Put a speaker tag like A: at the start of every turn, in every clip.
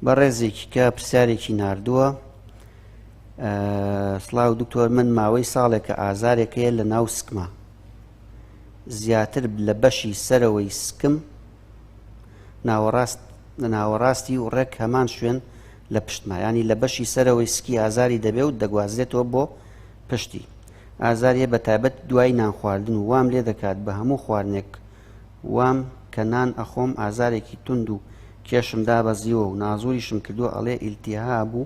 A: بەڕێزێکی کە پرسیارێکی ناردووە سڵاو دکتۆر من ماوەی ساڵێکە ئازارێک هەیە لە ناو سکما زیاتر لە بەشی سەرەوەی سکم ناوەڕاست لە ناوەڕاستی و ڕێک هەمان شوێن لە پشتما ینی لە بەشی سەرەوەی سکی ئازاری دەبێ و دەگوازرێتەوە بۆ پشتی ئازاریە بە تایبەت دوای نان خواردن و وام لێ دەکات بە هەموو خواردنێک وام کە نان ئەخۆم ئازارێکی توند و کێشم دابەزیوە و نازوریشم کردووە ئەڵێ ئیلتیهاب و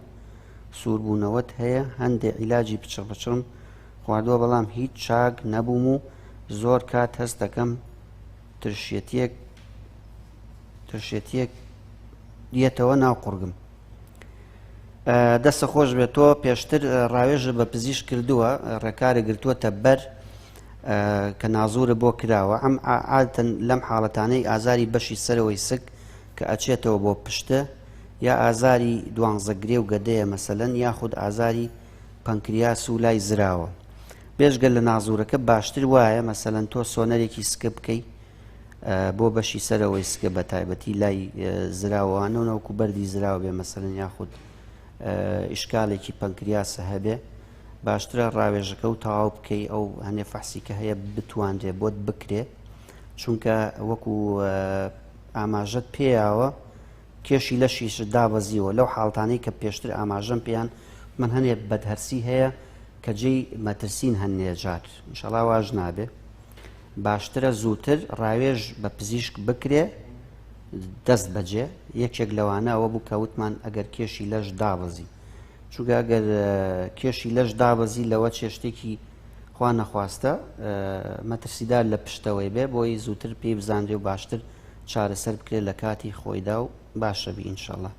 A: سووربوونەوەت هەیە هەندێ عیلاجی پچڕ پچڕم خواردووە بەڵام هیچ چاک نەبووم و زۆر کات هەست دەکەم ترشێتیەک ترشێتیەک یەتەوە ناو قوڕگم. دەستە خۆش بێت تۆ پێشتر ڕاوێژە بە پزیشک کردووە ڕێکارە گرتووەتە بەر کە نازورە بۆ کراوە ئەم عادەتەن لەم حاڵەتانەی ئازاری بەشی سەرەوەی سک کە ئەچێتەوە بۆ پشتە یا ئازاری دوانزە گرێ و گەدەیە مەسەلەن یاخود ئازاری پەنکریاس و لای زراوە بێژگە لە نازورەکە باشتر وایە مەسەلەن تۆ سۆنەرێکی سکە بکەی بۆ بەشی سەرەوەی سکە بە تایبەتی لای زراوانە و نەوەکو بەردی زراوە بێ مەسەلەن یاخود ئیشکالێکی پەنکریاسە هەبێ باشترە ڕاوێژەکە و تەواو بکەی ئەو هەنێ فەحسی کە هەیە بتوانرێ بۆت بکرێ چونکە وەکو ئاماژەت پێیاوە کێشی لەشیش دابەزیوە لەو حاڵتانەی کە پێشتر ئاماژەم پێیان من هەنێ بەدهەرسی هەیە کە جێی مەترسین هەنێ جار ئینشەڵا واش نابێ باشترە زووتر ڕاوێژ بە پزیشک بکرێ دەست بەجێ یەکێک لەوانە ئەوە بوو کە وتمان ئەگەر کێشی لەش دابەزی چونکە ئەگەر کێشی لەش دابەزی لەوە چێشتێکی خوا نەخواستە مەترسیدار لە پشتەوەی بێ بۆی زووتر پێی بزانرێ و باشتر چارەسەر بکرێت لە کاتی خۆیدا و باشە بی ئینشەڵا.